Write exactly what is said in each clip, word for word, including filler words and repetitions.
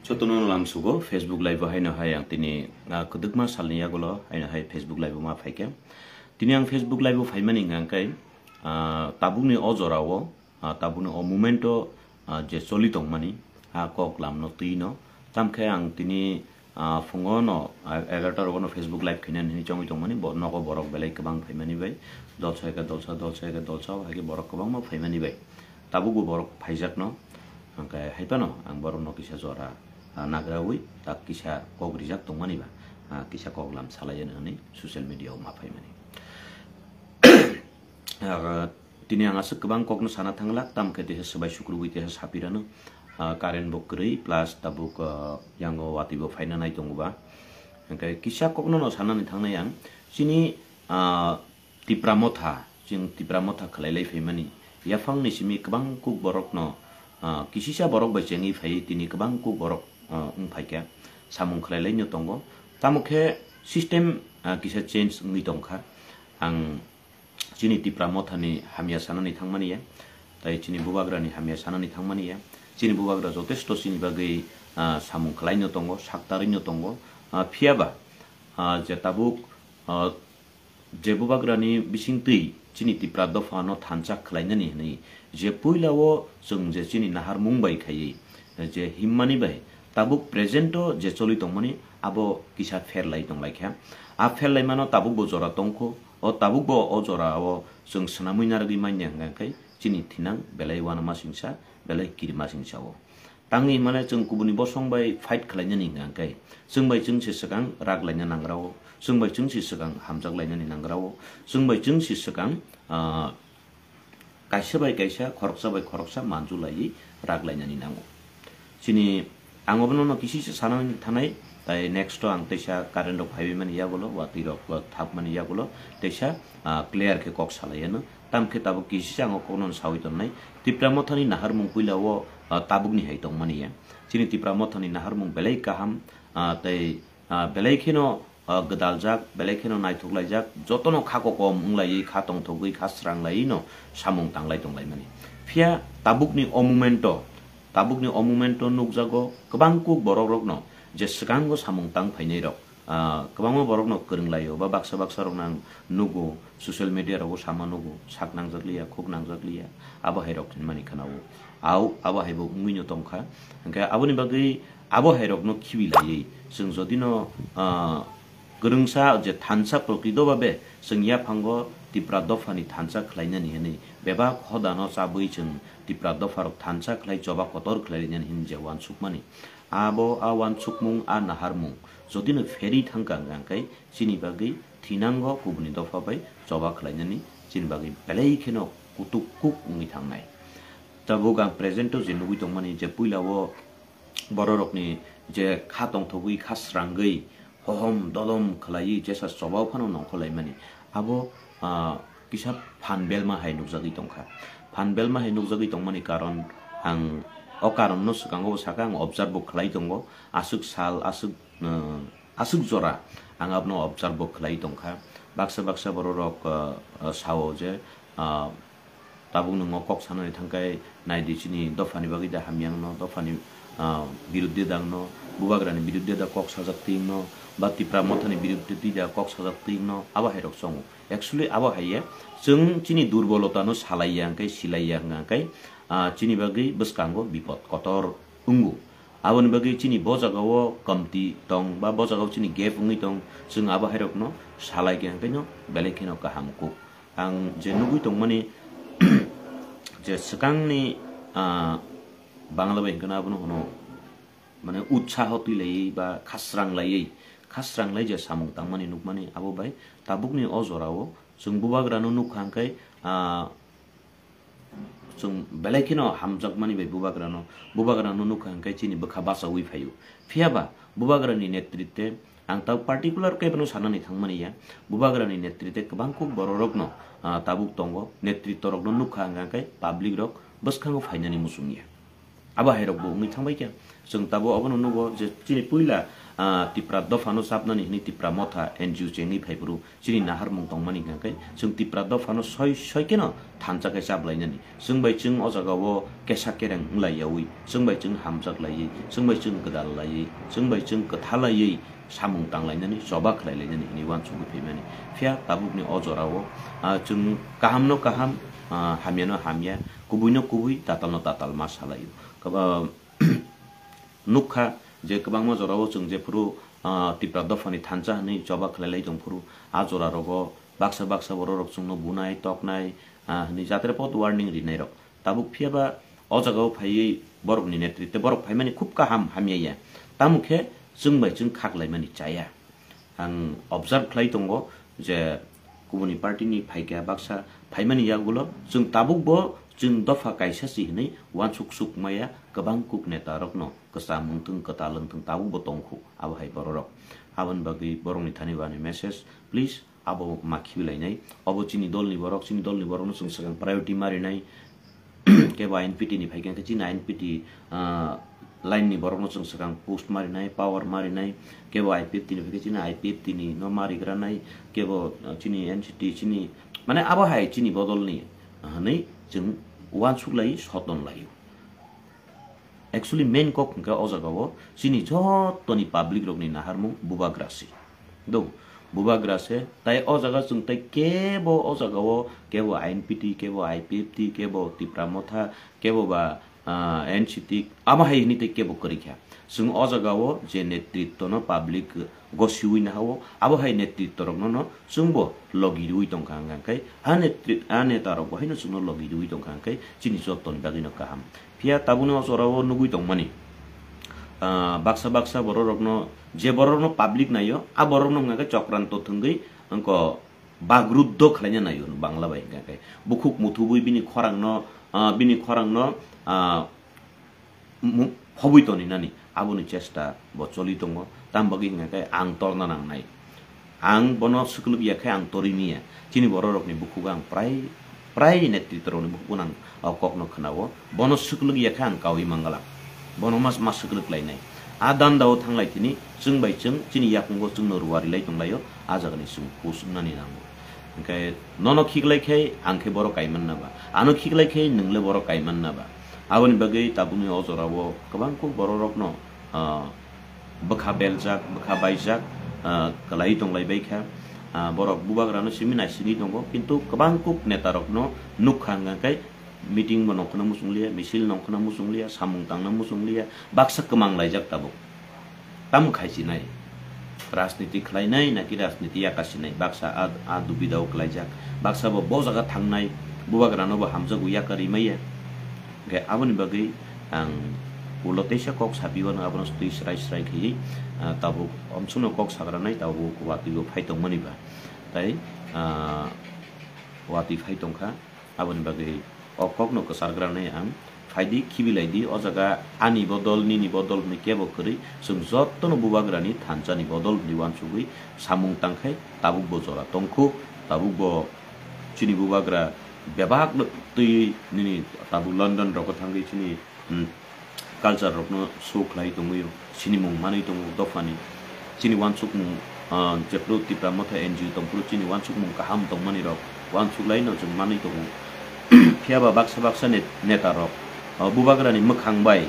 Jotono lamsugo Facebook live o haino hai ang tini, ah, kwdwkma salni yagulo haino hai Facebook live o ma phaikha. Tini ang Facebook live o phaimani hwnkha khe, ah, tabukni o jorao, ah, tabukni o momento, ah, je choli tongmani, ah, kok lamno twino. Tamkhe ang tini, ah, phungo no, ah, egarota rogo no Facebook live khainani hinwi chongwi tongmani, bo nogo borok belai kwbang phaimani bai. Dolsa eke dolsa, dolsa eke dolsa, hai khe borok kwbangma phaimani bai. Tabukbo borok phaijakno, hwnkhe hai phano ang borokno kisa jora, ah, nagrawi tak kisa kok rijak tongmani ba, ah, kisa kok lam salai hwnwi social media o ma phaimani. Ah, tini ang aswk kwbang kokno sana thanglak, tamkhe teisa swbai sukrubwi teisa sapirano, ah, current bo kwrwi plus tabuk, ah, yango watwi bo phaina nai tongo ba. Hwnkhe kisa kokno no sanani thangnai ang, chini, ah, Tipra motha, chwng Tipra motha khwlailai phaimani. Yaphangni simi kwbang kuk borokno, ah, kisisa borok bai chengwi phaiwi tini kwbang kuk borok, ah, wng phaikha, samung khwlailaino tongo. Tamo khe system, ah, kisa change wngwi tongkha. Ang chini Tipra mothani hamya sanani thangmani ya, tai chini bubagrani hamya sanani thangmani ya. Chini bubagra jotesto chini bagwi, ah, samung khwlaino tongo, saktarwino tongo. Ah, phiyaba, ah, je tabuk, ah, je bubagrani bisingtwi chini Tipra dophano thansa khwlainani hwnwi je puilao chwng je chini naharmung bai khaiwi je himmani bai tabuk present-o je choli tongmani abo kisa pherlai tonglaikha. A pherlaimano tabukbo jora tongkho, o tabukbo o jorao chwng swnamwi narwgwi manya hwnkha khe chini thinang belai uanamasingcha, belai kirimasingcha-o. Tangwi hwnmale chwng kubuni bosong bai fight khwlainani hwnkha khe, chwng bai chwng se swkang rak laina nangrao, chwng bai chwng se swkang hamjak lainani nangrao, chwng bai chwng se swkang, ah, kaisa bai kaisa, khoroksa bai khoroksa manju laiwi rak lainani nango. Chini ang obono no kisi se sanani thanai, tai next o ang teisa current rok phaiwi mani yagulo, watwi rok, ah, thapmani yagulo, teisa, ah, clear khe kok salai ano. Tamkhe tabuk kisi se ang o kokno sawi tonnai. Tipra mothani naharmung puila o, ah, tabukni hai tongmani ya. Chini Tipra mothani naharmung belai kaham, ah, tei, ah, belai kheno, ah, gwdaljak, belai kheno naithok laijak, jotono kha kokom wng laiwi, kha tongthogwi, kha srang laiwi no samung tanglai tonglaimani. Phiya tabukni o momento, tabukni o momento nukjago kwbang kuk borok rokno je swkango samung tang phainai rok, ah, kwbangma borokno kwrwng laio ba baksa baksa rokno ang nugo, social media rogo sama nugo, sak nangjak liya, khuk nangjak liya, abo hai rok hinmani khwnao. Au, abo hai bo wngwi no tongkha. Hwnkhe aboni bagwi abo hai rokno khibi laiwi chwng jodi no, ah, kwrwngsa je thansa prokrito babe chwng yaphango Tipra dophani thansa khwlainani hwnwi bebak hodano chabwi chwng Tipra dopha rok thansa khwlai choba kotor khwlai lainani hwnwi je uansukmani. Abo a uansukmung, a naharmung jodi no pherwi thangkha hwnkha khe chini bagwi thinango kubuni dopha bai choba khwlainani chini bagwi belai kheno kutuk kuk wngwi thangnai. Tabuk ang present o je nugwi tongmani je puila o borok rokni je kha tongthogwi, kha srangwi, hohom dodom khwlaiwi jesa choba phano nongkhor laimani. Abo, ah, kisa phan belma hai nukjagwi tongkha. Phan belma hai nukjagwi tongmani karon ang o karon no swkango bo sakha, ang observe bo khwlai tongo. Aswk sal, aswk, ah, aswk jora ang abono observe bo khwlai tongkha. Baksa baksa borok rok, ah, ah, sao je, ah, tabuk nwng o kok sanani thangkhe naidi chini dophani bagwi da hamyang no, dophani, ah, biruddhe da wngno, bubagrani biruddhe da kok sajak twi wngno, ba Tipra mothani biruddhe twi da kok sajak twi wngno, abo hai rok chongo. Actually abo hai ya, chwng chini durbolota no salai ya hwnkhe, silai ya hwnkhe, ah, chini bagwi bwskango bipod kotor wngo. Aboni bagwi chini bo jagao kamti tong ba bo jagao chini gap wngwi tong, chwng abo hai rokno salai khe hwnkhe no belai kheno kaham kuk. Ang je nugwi tongmani je swkangni, ah, Bangla bai hwnkhe no abono hwno mane utsaho twi laiwi ba khasrang laiwi, khasrang lai je samung tangmani nukmani abo bai tabukni o jorao chwng bubagrano nukha hwnkhe, ah, chwng belai kheno hamjakmani bai bubagrano, bubagrano nukha hwnkhe chini bwkha bachaui phaio. Phiyaba bubagrani netritwe ang ta particular khe bono sanani thangmani ya, bubagrani netritwe kwbang kuk bororokno, ah, tabuk tongo, netritworokno nukha hwnkhe public rok bwskango phainani muchung ya. Abo hai rok bo wngwi thangbai khe. Chwng tabuk obono nugo je chini puila, ah, Tipra dophano chapnani hwnwi Tipra Motha N G O chengwi phai phuru chini naharmung tongmani hwnkhe chwng Tipra dophano soi soi kheno thansa khe chaplainani. Chwng bai chwng o jagao kesa kereng wng lai yaui, chwng bai chwng hamjak laiwi, chwng bai chwng gwdal laiwi, chwng bai chwng kwtha laiwi samung tang lainani, choba khlai lainani hwnwi uansugwi phaimani. Phiya tabukni o jorao, ah, chwng kahamno kaham, ah, hamyano hamya, kubuino kubui, tatalno tatal ma salaio. Kaba-, nukha je kwbangma jorao chwng jephuru, ah, Tipra dophani thansa hwnwi choba khlai lai tongphuru, a jorarogo baksa baksa bororok chwngno bunai, toknai, ah, hwnwi jatrepot warning rinairok. Tabuk phiyaba o jagao phaiwi borokni netritwe borok phaimani khub kaham hamya ya. Tamo khe chwng bai chwng khak laimani chaya. Ang observe khlai tongo je kubuni party ni phaikha baksa phaimani yagulo chwng tabukbo chwng dopha kaisa si hwnwi uansuk suk maya kwbang kuk neta rokno kwcham wngthung kwtal wngthung tabukbo tongkhu abo hai bororok. Aboni bagwi borokni thani bo ani message, please abo ma khibilainai. Obo chini dolni borok, chini dolni borokno chwng swkang priority ma rinai. Kebo I N P T ni phaikha khe chini I N P T, ah, line ni borokno chwng swkang post ma rinai, power ma rinai. Kebo I P F T ni phaikha chini I P F T ni no ma rigranai. Kebo, ah, chini N C T chini, mane abo hai chini bodolni, ah, hwnwi chwng uansuk lai soton laio. Actually main kok hwnkhe o jagao chini jottoni public rokni naharmung bubagra se. Do, bubagra se, tai o jaga chwng tai kebo o jagao kebo I N P T, kebo I P F T, kebo Tipra Motha, kebo ba, ah, N C T, amo hai hwnwi tai kebo kwrwi kha. Chwng o jagao je netritwno public gosiwi nahao, abo hai netritworokno no chwngbo logi riwi tongkha hwnka khe, a netrit-, a netarokbo haino chwngno logi riwi tongkha hwnka khe chini jottoni bagwino kaham. Phiya tabukni o jorao nugwi tongmani, ah, baksa baksa bororokno, je bororokno public naio, a bororokno hwnka khe chokranto thwngwi wngko bagruddho khlaina naio Bangla bai hwnka khe. Bukhuk muthubwi bini khorangno, ah, bini khorangno, ah, mu-, phobwi toninani aboni chesta bo choli tongo. Tam bagwi hwnka khe ang torna nangnai. Ang bono swklwk ya khe ang torwi miya. Chini bororokni bukhugo ang prai, prai netritworokni bukhugo ang o kokno khwnao. Bono swklwk ya khe ang kaui mangala. Bono mas, mas swklwk lainai. A dandao thanglai thini chwng bai chwng chini yakungo chwngno ruari lai tonglaio. A jagani chwng hus wngnani nango. Hwnkhe nono khiklai khe ang khe borok kaimanna ba? Ano khiklai khe nwng le borok kaimanna ba? Aboni bagwi tabukni o jorao kwbang kuk bororokno, ah, bwkha beljak, bwkha baijak, ah, kwlaiwi tonglai bai kha. Ah, borok bubagrano simi naisingwi tongo, kintu kwbang kuk netarokno nukha hwnka khe meeting bo nongkhorna muchung liya, misil nongkhorna muchung liya, samung tangna muchung liya, baksa kwmang laijak tabuk. Tamo khaisinai? Rajniti khlainai naki rajniti yakasinai? Baksa a, a dubidao klaijak, baksa bo bo jaga thangnai, bubagrano bo hamjago yaka rimaya. Hwnkhe aboni bagwi ang ulo teisa kok sapiwano abono twi srai srai khaiwi, ah, tabuk omsukno kok sagranai tabuk watwi bo phai tongmani ba. Tai, ah, watwi phai tongkha. Aboni bagwi o kokno kwchargranai ang. Phaidi, khibilaidi, o jaga ani bodol, nini bodol hwnwi kebo kwrwi, chwng jotono bubagrani thansani bodol hwnwi uansugwi samung tangkhai, tabukbo jora tongkhu, tabukbo chini bubagra bebakno twi nini tabuk London rogo thangwi chini, hmm, culture rokno show khlai tongwi sinimung manwi tongo dophani. Chini uansukmung, ah, jephru Tipra Motha N G O tongphuru chini uansukmung kaham tongmani rok uansuk laino chwng manwi tongo. Phiya ba baksa baksa net-, neta rok, ah, bubagrani mwkhang bai,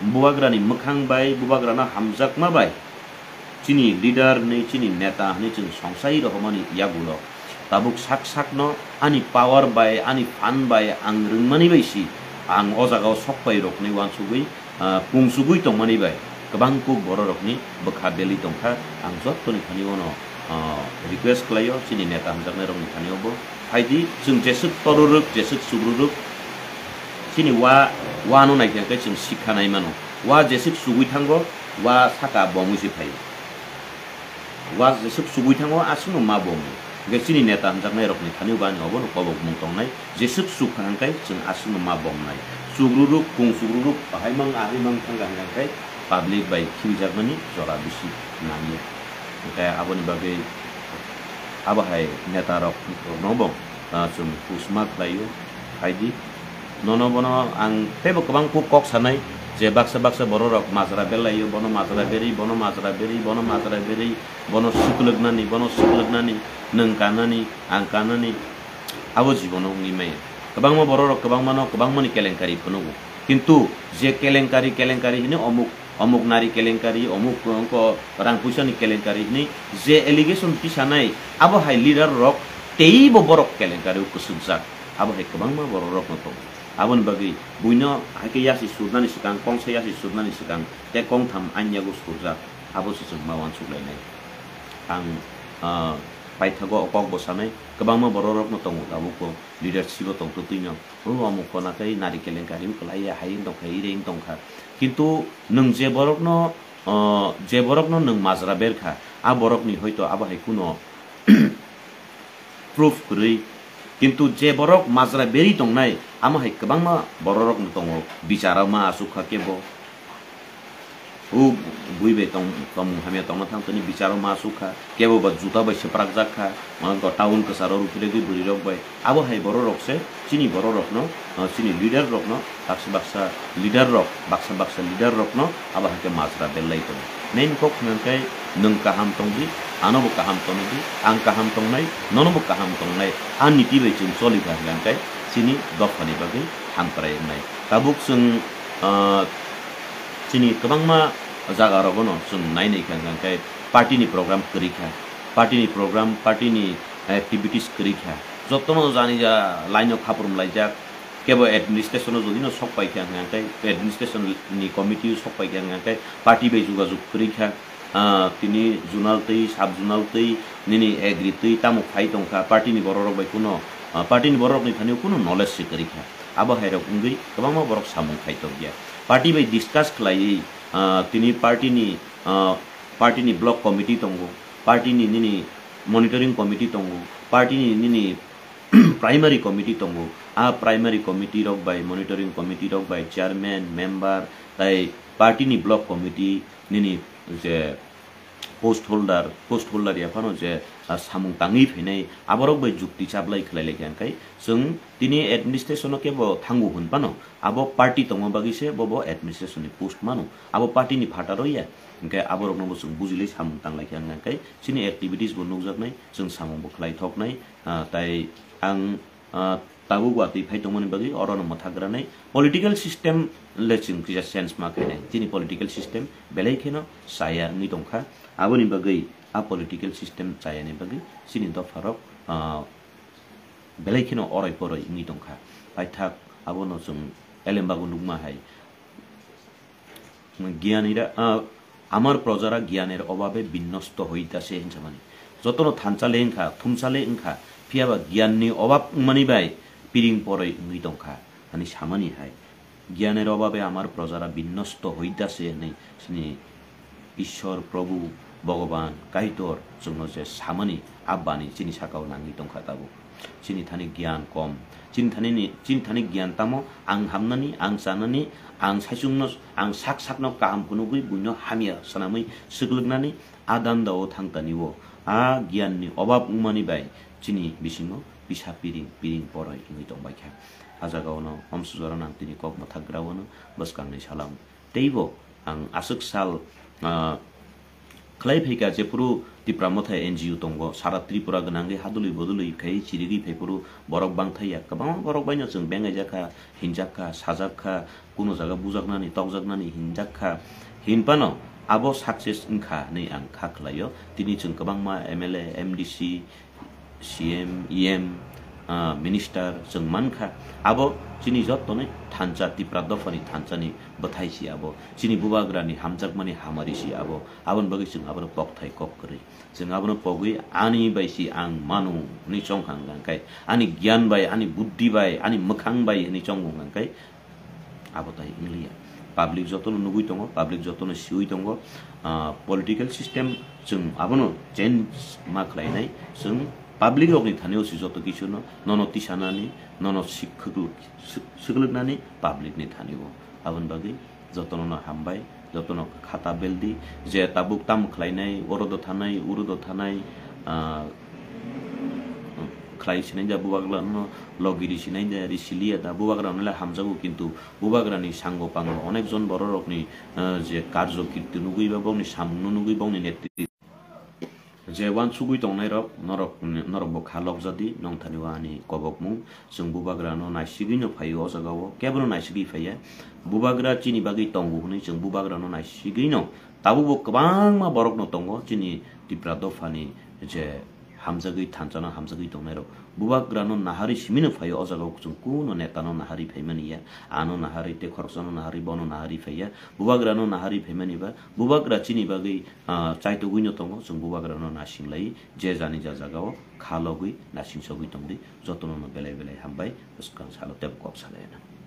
bubagrani mwkhang bai, bubagrano hamjakma bai chini leader hwnwi, chini neta hwnwi chwng songsai rohormani yagulo tabuk sak sakno ani power bai, ani phan bai ang rwngmani bai si ang o jagao sok pai rok hwnwi uansugwi, ah, pungsugwi tongmani bai kwbang kuk bororokni bwkha belwi tongkha. Ang jottoni thani ono, ah, request khlaio chini neta hamjaknairokni thani obo phaidi, chwng jeswk torurwk, jeswk sugrurwk chini wa, wano naikhe khe chwng sikha nai mano. Wa jeswk sugwi thango, wa saka bomwi se phaio. Wa jeswk sugwi thango, aswkno ma bo wng. Hwnkhe chini neta hamjaknai rokni thani bo ani obono kobokmung tongnai, jeswk sukha hwnkhe chwng aswkno ma bo wngnai. Chugruruk, kung chugruruk, ahaimang ahaimang thangkha hwnkhe public bai khibijakmani jora bisi nangya. Hwnkhe aboni bagwi abo hai neta rok, rokno bo, ah, chwng pusma khlaio, phaidi. Nono bono ang teibo kwbang kuk kok sanai, Je baksa baksa bororok majra belaio, bono majra beri, bono majra beri, bono majra beri, bono sukluknani, bono sukluknani, nwng kanani, ang kanani, abo jibono wngwi maya. Kwbangma bororok kwbangmano kwbangmani kelenkari phunukgo. Kintu je kelenkari, kelenkari hwnwi omuk, omuk nari kelenkari, omuk wngkha rang puisani kelenkari hwnwi je allegation tisanai, abo hai leader rok teibo borok kelenkari o kwsukjak. Abo hai kwbangma bororokno tongo. Aboni bagwi buino hai khe yasi surnani swkang, kongsa yasi surnani swkang tei kongtham ain yago surjak, abo se chwng ma uansuk lainai. Ang, ah, paithago o kok bo sanai, kwbangma bororokno tongo tabukbo, leadership o tongtwtwino, o omo khona khe nari kelenkari wng kwlai ya, hai wng tongkha, ire wng tongkha. Kintu nwng je borokno, ah, je borokno nwng majra berkha, a borokni hoito abo hai kuno proof kwrwi. Kintu je borok majra beri tongnai, amo hai kwbangma bororokno tongo, bicharo ma asuk kha kebo. O bui bai tong-, tongmung hamya tongna thang tini bicharo ma asuk kha, kebo ba juta bai swprakjak kha, mangko town kwcharo ruphiregwi bwrwirok bai. Abo hai bororok se chini bororokno, ah, chini leader rokno, baksa baksa leader rok, baksa baksa leader rokno abo hai khe majra berlai tongo. Main kok hwnka khe nwng kaham tongdi, ano bo kaham tongdi, ang kaham tongnai, nono bo kaham tongnai. A niti bai chwng choli kha hwnka khe chini dophani bagwi hamkrai wngnai. Tabuk chwng, ah, chini kwbangma jaga rogono chwng nai nai kha hwnka khe party ni program kwrwi kha, party ni program, party ni activities kwrwi kha. Jotono jani ja line o khaprum laijak, kebo administration o jodi no sok pai kha hwnka khe administration ni committee o sok pai kha hwnka khe party bai jogajog kwrwi kha. Ah, tini zonal twi, sub zonal twi, nini agri twi tamo khai tongkha, party ni borok rok bai kuno, ah, party ni borok rok ni thani kuno knowledge se kwrwi kha. Abo hai rok wngwi kwbangma borok samung khai tokya. Party bai discuss khlaiwi, ah, tini party ni, ah, party ni block committee tongo, party ni nini monitoring committee tongo, party ni nini primary committee tongo. Ah, primary committee rok bai, monitoring committee rok bai, chairman, member, tai party ni block committee, nini je post holder, post holder ya phano je, ah, samung tangwi phainai, aborok bai jukti chaplai khlai lai kha, hwnkhe chwng tini administration o kebo thango hwn phano, abo party tongma bagwi se bo, bo administration ni post mano, abo party ni phataro ya, hwnkhe aborokno bo chwng bujilai samung tanglai kha, hwnkhe chini activities bo nukjaknai, chwng samung bo khlai thoknai, ah, tai ang, ah, tabuk watwi phai tongmani bagwi orono mwthagranai political system le chwng kisa change ma khainai. Chini political system belai kheno chaya wngwi tongkha. Aboni bagwi a political system chayani bagwi chini dopharok, ah, belai kheno oroi poroi wngwi tongkha. Paithak abono chwng elembago nukma hai. Giyanira, ah, আমার প্রজারা জ্ঞানের অভাবে বিনষ্ট হইতাছে hinsamani. Jotono thansa le wngkha, thumsa le wngkha, phiyaba giyanni obab wngmani bai piring poroi wngwi tongkha, hani samani hai. জ্ঞানের অভাবে আমার প্রজারা বিনষ্ট হইতাছে hinwi chini Ishwar, Prabhu, Bhagavan, Kaitor chwngno je samani, a bani chini sakao nangwi tongkha tabuk. Chini thani giyan kom. Chini thani ni, chini thani giyan tamo, ang hamnani, ang chanani, ang saichungno, ang sak sakno kaham phunugwi buino hamya swnamwi swklwknani a dandao thangtani o. A giyanni obab wngmani bai chini bisingo pisa piring, piring poroi wngwi tongbaikha. A jagaono omsujorano ang tini kok mwthakgra wano bwskangni salam. Teibo ang aswk sal, ah, khlai phaikha, jephuru Tipra Motha N G O tongo, sara Tripura gwnangwi hadulwi bodolwi khai chirigwi phaiphuru borok bangthai ya, kwbangma borok baino chwng bengaijak kha, hinjak kha, sajak kha, kuno jaga bujaknani, tokjaknani hinjak kha, hinphano abo success wngkha hinwi ang kha khlaio. Tini chwng kwbangma M L A, M D C, C M, E M, ah, minister chwng mankha. Abo chini jottoni thansa, Tipra dophani thansani bwthai si abo. Chini bubagrani hamjakmani hamari si abo. Aboni bagwi chwng abono kokthai kok kwrwi. Chwng abono pogwi ani bai si ang manu hwnwi chongkha hwnkha khe, ani giyan bai, ani buddhi bai, ani mwkhang bai hwnwi chongo hwnkha khe, abo tai wngliya. Public jotono nugwi tongo, public jotono siwi tongo. Ah, political system chwng abono change ma khlainai. Chwng public rokni thani-o se joto kichuno, nono tisanani, nono sik-, khwklwk-, sik-, swklwknani public ni thani-o. Aboni bagwi jotono no hambai, jotono khata beldi, je tabuk tamo khlainai, oro do thanai, uro do thanai, ah, khlai sinai da, bubagrano logiri sinai da, ri siliya da, bubagrano le hamjago, kintu bubagrani sango pango onek jon bororokni, eh, je karjo kirti nugwi ba bongni samungno nugwi bongni netri je wansugwi tongnairok, norok, norokbo kha lokjadi, nongthani o ani kobokmung. Chwng bubagrano naisigwino phaio o jagao, kebono naisigwi phaiya. Bubagra chini bagwi tongo hwnwi chwng bubagrano naisigwino. Tabukbo kwbangma borokno tongo chini Tipra dophani je hamjagwi thanchano hamjagwi tongnairok. Bubagrano naharwi simino phaio o jagao chwng kuno netano naharwi phaimani ya. Ano naharwi tei khoroksano naharwi bono naharwi phaiya. Bubagrano naharwi phaimani ba bubagra chini bagwi, ah, chaitugwino tongo, chwng bubagrano nasinglai, je jani ja jagao kha logwi nasingsogwi tongdi, jotono no belai belai hambai, bwskang salo tebo kok salaina.